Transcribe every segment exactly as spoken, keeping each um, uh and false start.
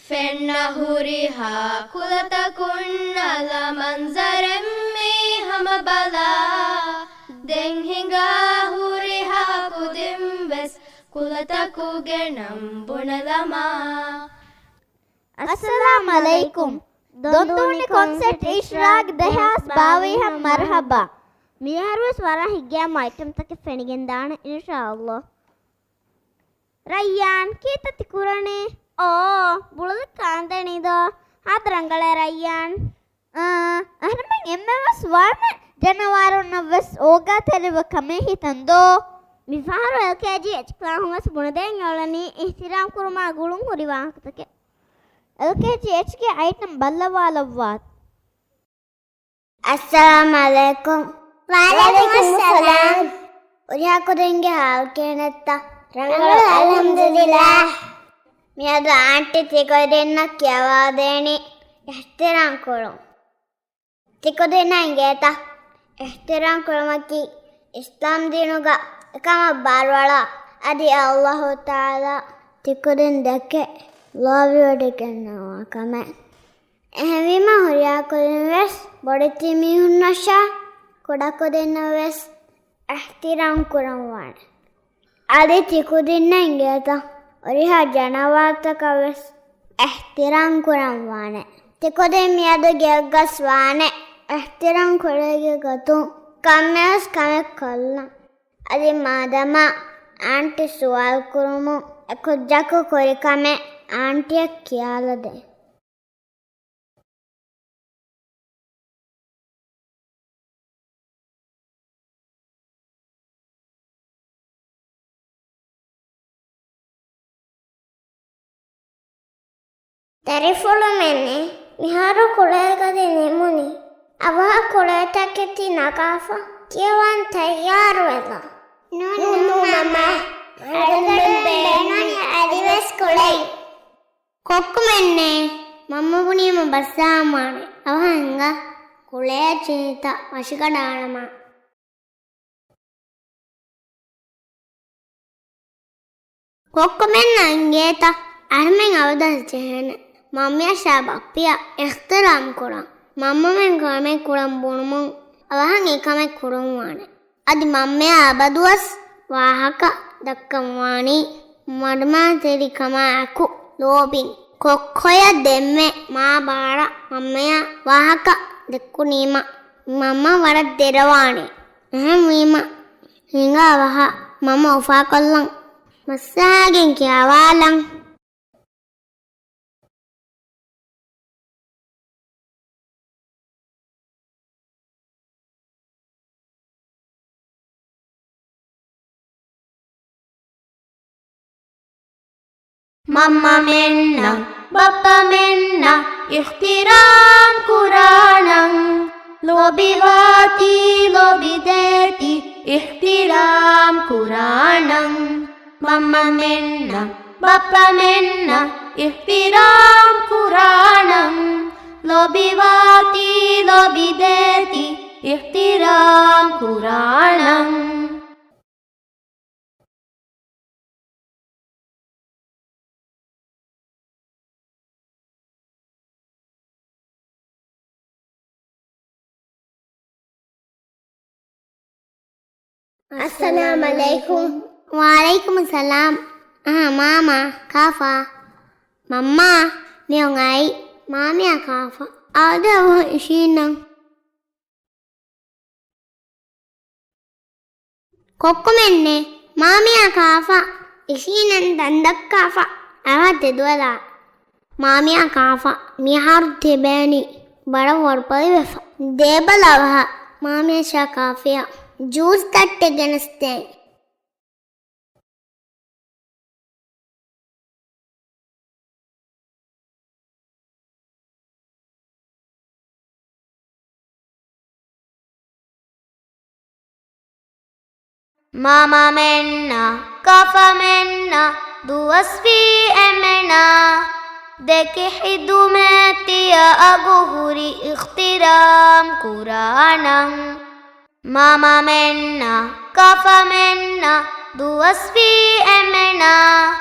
ފެންނަ ހުރިހާ ކުލަތަކުން އަލަ މަންޒަރެއް މީ ހަމަ ބަލާ. ދެން ހިނގާ ހުރިހާ ކުދިން ވެސް ކުލަތަކުގެ ނަން ބުނެލަމާ. އައްސަލާމް ޢަލައިކުމް. ދޮންދޫނި ކޮންސެޓް އިޝްރާގް ދެހާސް ބާވީހަށް މަރުޙަބާ. މިހާރުވެސް ވަރަށް ހިތްގައިމު އައިޓަމްތަކެއް ފެނިގެންދާނެ އިންޝާﷲ. ރައްޔާން، ކީއްތަ ތި ކުރަނީ؟ އޯ، ބުޅުލި ކާންދެނީ ދޯ. ހާދަ ރަނގަޅޭ ރައްޔާން. އާ، އަހަރެމެން އެންމެވެސް ވާނެ ޖަނަވާރުންނަށް ވެސް އޯގާތެރިވެ ކަމެއް ހިތަން ދޯ. މިފަހަރު އެލްކޭޖީ އެޗް ކްލާހުން ވެސް ބުނެދޭން އެއުޅެނީ އިޙްތިރާމް ކުރުމާ ގުޅުން ހުރި ވާހަކަތަކެއް. އެލްކޭޖީ އެޗްގެ އައިޓަމް ބައްލަވާލައްވާތި. އައްސަލާމް ޢަލައިކުމް. ވަޢަލައިކުމުއްސަލާމް. ހުރިހާ ކުދިންގެ ޙާލު ކިހިނެއްތަ؟ ރަނގަޅު، އަލްޙަމްދުލިއްލާހް. މިއަދު އާންޓީ ތިކުދިންނަށް ކިޔަވާދޭނީ އިޙްތިރާމް ކުރުން. ތިކުދިންނަށް އިނގޭތަ؟ އިޙްތިރާމް ކުރުމަކީ އިސްލާމް ދީނުގަ އެކަމަށް ބާރުއަޅާ، އަދި އައްލާހު ތަޢާލާ ތިކުދިން ދެކެ ލޯބިވެޑިގެންނަވާ ކަމެއް. އެހެންވީމަ ހުރިހާ ކުދިން ވެސް ބޮޑެތި މީހުންނަށާ ކުޑަކުދިންނަށް ވެސް އިޙްތިރާމް ކުރަން ވާނެ. އަދި ތިކުދިންނަށް އިނގޭތަ؟ ހުރިހާ ޖަނަވާރުތަކަށް ވެސް އިޙްތިރާމް ކުރަން ވާނެ. ތިކުދިން މިއަދު ގެއަށް ގޮސް ވާނެ އިޙްތިރާމް ކުރެވި ގޮތުން ކޮންމެވެސް ކަމެއް ކޮށްލަން. އަދި މާދަމާ އާންޓި ސުވާލު ކުރުމުން އެކުއްޖަކު ކުރި ކަމެއް އާންޓިއަށް ކިޔާލަދޭ. ދަރިފުޅުމެންނޭ، މިހާރު ކުޅޭގަދަ ނިމުނީ. އަވަހަށް ކުޅޭތަކެތި ނަގާފަ ކިޔަވަން ތައްޔާރުވެލާ. ނޫން، ނޫން މަންމާ. އަޅުގަނޑު ބޭނުން އަދިވެސް ކުޅެން. ކޮއްކޮމެންނޭ، މަންމަ ބުނީމަ ބައްސާވާނެ. އަވަހަށް ހިނގާ، ކުޅޭ ޖެހިތަ ވަށިގަނޑާޅަމާ. ކޮއްކޮމެންނަށް އިނގޭތަ؟ އަހަރެމެން އަބަދަށް ޖެހޭނެ މަންމަޔަށާ ބައްޕަޔަށް އިޙްތިރާމް ކުރަން. މަންމަމެން ކަމެއް ކުރަން ބުނުމުން އަވަހަށް އެ ކަމެއް ކުރަން ވާނެ. އަދި މަންމަޔާ އަބަދުވެސް ވާހަކަ ދައްކަން ވާނީ މަޑުމަޑުތެރިކަމާއެކު ލޯބިން. ކޮއްކޮޔަށް ދެންމެ މާ ބާރަށް މަންމަޔާ ވާހަކަ ދެއްކުނީމަ، މަންމަ ވަރަށް ދެރަވާނެ. އެހެންވީމަ، ހިނގާ އަވަހަށް މަންމަ އުފާކޮށްލަން. މައްސަލައިގެން ކިޔަވާލަން. މަންމަމެންނަށް، ބައްޕަމެންނަށް އިޙްތިރާމް ކުރާނަން. ލޯބިވާތީ ލޯބިދޭތި އިޙްތިރާމް ކުރާނަން. މަންމަމެންނަށް، ބައްޕަމެންނަށް އިޙްތިރާމް ކުރާނަން. ލޯބިވާތީ ލޯބިދޭތި އިޙްތިރާމް ކުރާނަން. އައްސަލާމް ޢަލައިކުމް. ވަޢަލައިކުމުއްސަލާމް. އާ، މާމާ، ކާފަ؟ މަންމާ، މިއޮން އައި. މާމިޔާ ކާފަ؟ އާދެ، އަވަހަށް އިށީނަން. ކޮއްކޮމެންނޭ، މާމިޔާ ކާފަ؟ އިށީނަން ދަންދައްކާފަ އަވަހަށް ތެދުވެލާ. މާމިޔާ ކާފަ؟ މިހާރު ތިބޭނީ ވަރަށް ވަރުބަލިވެފަ. ދޭބަލަ އަވަހަށް މާމިޔަށާ ކާފަޔަށް ޖޫސް ތައްޓެއް ގެނެސްދޭން. މަންމަމެންނަށް، ކާފަމެންނަށް ދުވަސްވީ އެމެނަށް. ދެކެ ހިދުމަތް ތިޔަ އަގު ހުރި އިޙްތިރާމް ކުރާނަން. މަންމަމެންނަށް، ކާފަމެންނަށް ދުވަސްވީ އެމެނަށް.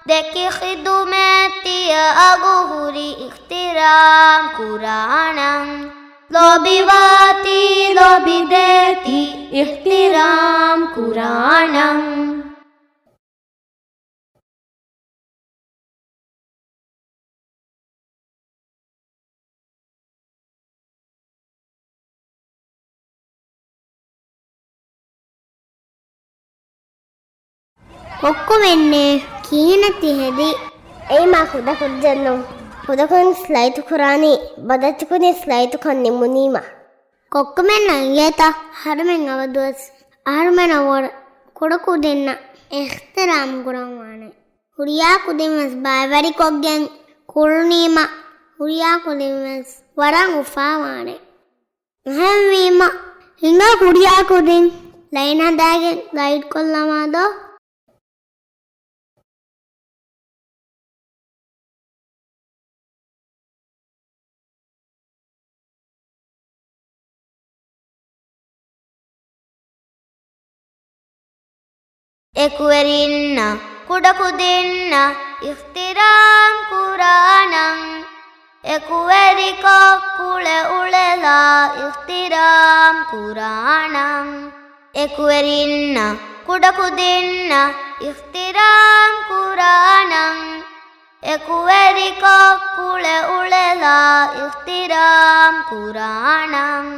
ދެކި ޚިދުމަތް ތިޔަ އަގު ހުރި އިޙްތިރާމް ކުރާނަން. ލޯބިވާތީ ލޯބިދޭތީ އިޙްތިރާމް ކުރާނަން. ކޮއްކޮމެންނޭ ކިހިނެއް ތި ހެދީ؟ އެއީ މާ ކުޑަކުއްޖެއްނު. ކުޑަކުދިން ސްލައިތު ކުރާނީ ބަދައްޗަކުދިން ސްލައިތުކަން ނިމުނީމަ. ކޮއްކޮމެންނަށް އިނގޭތަ އަހަރުމެން އަބަދުވެސް އަހަރުމެނަށް ވުރެ ކުޑަކުދިންނަށް އިޙްތިރާމް ކުރަން ވާނެ. ހުރިހާ ކުދިން ވެސް ބައިވެރިކޮށްގެން ކުޅުނީމަ، ހުރިހާ ކުދިން ވެސް ވަރަށް އުފާވާނެ. އެހެންވީމަ، ހިނގާ ހުރިހާ ކުދިން ލައިން ހަދާގެން ލައިޓް ކޮށްލަމާ ދޯ. އެކުވެރިންނަށް ކުޑަކުދިންނަށް އިޙްތިރާމް ކުރާނަން. އެކުވެރިކޮށް ކުޅެ އުޅެލާ އިޙްތިރާމް ކުރާނަން. އެކުވެރިންނަށް ކުޑަކުދިންނަށް އިޙްތިރާމް ކުރާނަން. އެކުވެރިކޮށް ކުޅެ އުޅެލާ އިޙްތިރާމް ކުރާނަން.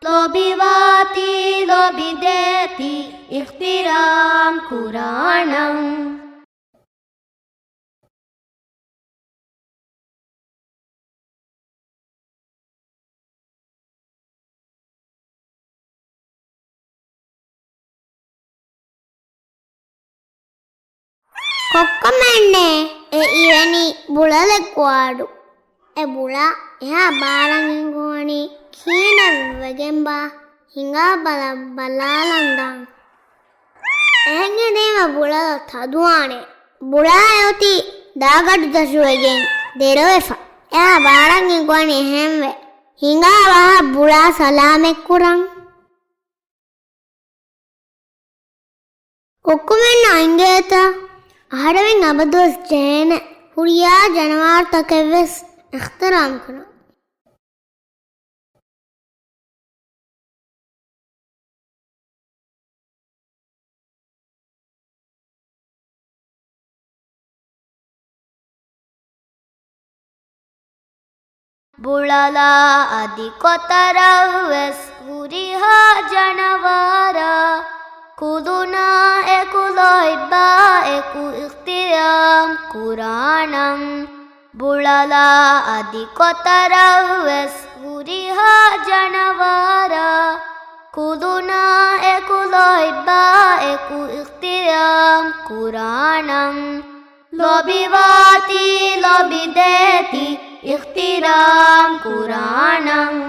ލޯބިވާތީ ލޯބިދޭތީ އިޙްތިރާމް ކުރާނަން. ކޮއްކޮމެންނޭ އެ އިވެނީ ބުޅަލެއް ގޮވާޑު. އެ ބުޅާ އެހާ ބާރަށް އެނގުވަނީ ކިހިނެއް ވެގެންބާ؟ ހިނގާ ބަލަ ބަލާލަން ދާން. އެހެން ހެދީމަ ބުޅަލަށް ތަދުވާނެ. ބުޅާ އެއޮތީ ދާގަޑު ދަށުވެގެން ދެރަވެފަ. އެހާ ބާރަށް އެނގުވަނީ އެހެންވެ. ހިނގާ ވާހަކަ ބުޅާ ސަލާމަތްކުރަން. ކޮއްކޮމެންނަށް އިނގޭތަ އަހަރެމެން އަބަދުވެސް ޖެހޭނެ ހުރިހާ ޖަނަވާރުތަކެއްވެސް އިޙްތިރާމް ކުރަން. ބުޅަލާ އަދި ކޮތަރަށްވެސް ހުރިހާ ޖަނަވާރާ، ކުލުނާ އެކު ލޯތްބާ އެކު އިޙްތިރާމް ކުރާނަން. ބުޅަލާ އަދި ކޮތަރަށްވެސް ހުރިހާ ޖަނަވާރާ، ކުލުނާ އެކު ލޯތްބާ އެކު އިޙްތިރާމް ކުރާނަން. ލޯބިވާތީ ލޯބިދޭތީ އިޙްތިރާމް ކުރާނަން.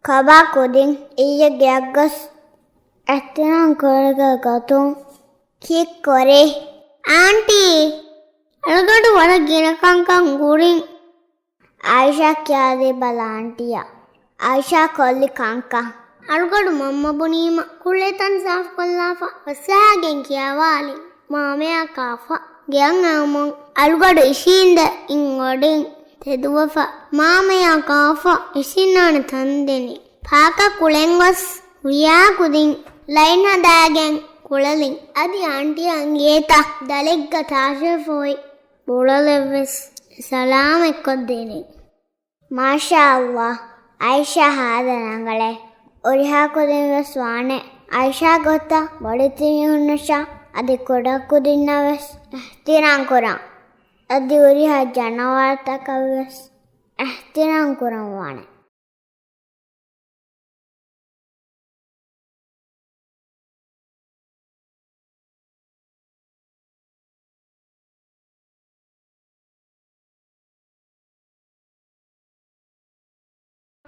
ކަބާ ކުދިން އިއްޔެ ގެއަށް ގޮސް އިޙްތިރާމް ކުރެވި ގޮތުން ކީއްކުރީ؟ އާންޓީ، އަޅުގަޑު ވަރަށް ގިނަ ކަންކަން ކުރިން. އާއިޝާ ކިޔާދީބަލަ އާންޓީއަށް. އާއިޝާ ކޮށްލި ކަންކަން. އަޅުގަޑު މަންމަ ބުނީމަ ކުއްޅިތަން ސާފުކޮށްލާފަ ފަސޭހައިގެން ކިޔަވާލި. މާމަޔާ ކާފަ ގެއަށް އައުމުން އަޅުގަޑު އިށީނދެ އިން އޮޑިން ތެދުވެފަ މާމަޔާ ކާފަ އިށީންނާނެ ތަން ދިނީ. ފާކަށް ކުޅެން ގޮސް ހުރިހާ ކުދިން ލައިން ހަދާގެން ކުޅެލިން. އަދި އާންޓީއަށް އިނގޭތަ ދަލެއްގަ ތާށިވެފަ އޮތް ބުޅަލެއްވެސް ސަލާމަތްކޮށްދިނީ. މާޝާﷲ، އާއިޝާ ހާދަ ރަނގަޅޭ. ހުރިހާ ކުދިން ވެސް ވާނެ އާއިޝާ ގޮތަށް ބޮޑެތި މީހުންނަށާ އަދި ކުޑަ ކުދިންނަށް ވެސް އިޙްތިރާމް ކުރަން. އަދި ހުރިހާ ޖަނަވާރުތަކަށް ވެސް އިޙްތިރާމް ކުރަން ވާނެ.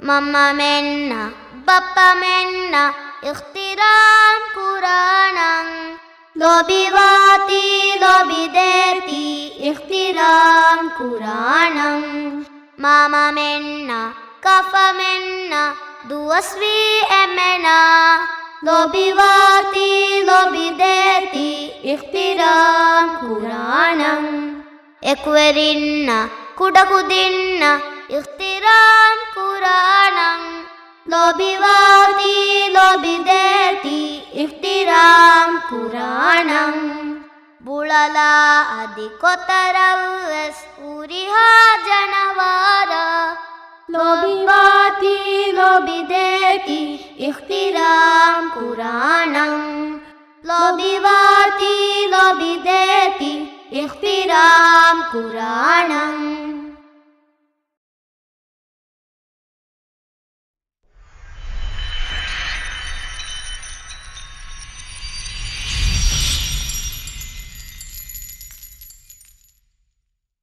މަންމަމެންނަށް ބައްޕަމެންނަށް އިޙްތިރާމް ކުރާނަން. ލޯބިވާތީ ލޯބިދޭތީ އިޙްތިރާމް ކުރާނަން. މަންމަމެންނަށް ކަފަމެންނަށް ދުވަސްވީ އެމެނަށް. ލޯބިވާތީ ލޯބިދޭތީ އިޙްތިރާމް ކުރާނަން. އެކުވެރިންނަށް ކުޑަކުދިންނަށް އިޙްތިރާމް ކުރާނަން. ލޯބިވާތީ ލޯބިދޭތީ އިޙްތިރާމް ކުރާނަން. ބުޅަލާ އަދި ކޮތަރަށްވެސް ހުރިހާ ޖަނަވާރަށް. ލޯބިވާތީ ލޯބިދޭތީ އިޙްތިރާމް ކުރާނަން. ލޯބިވާތީ ލޯބިދޭތީ އިޙްތިރާމް ކުރާ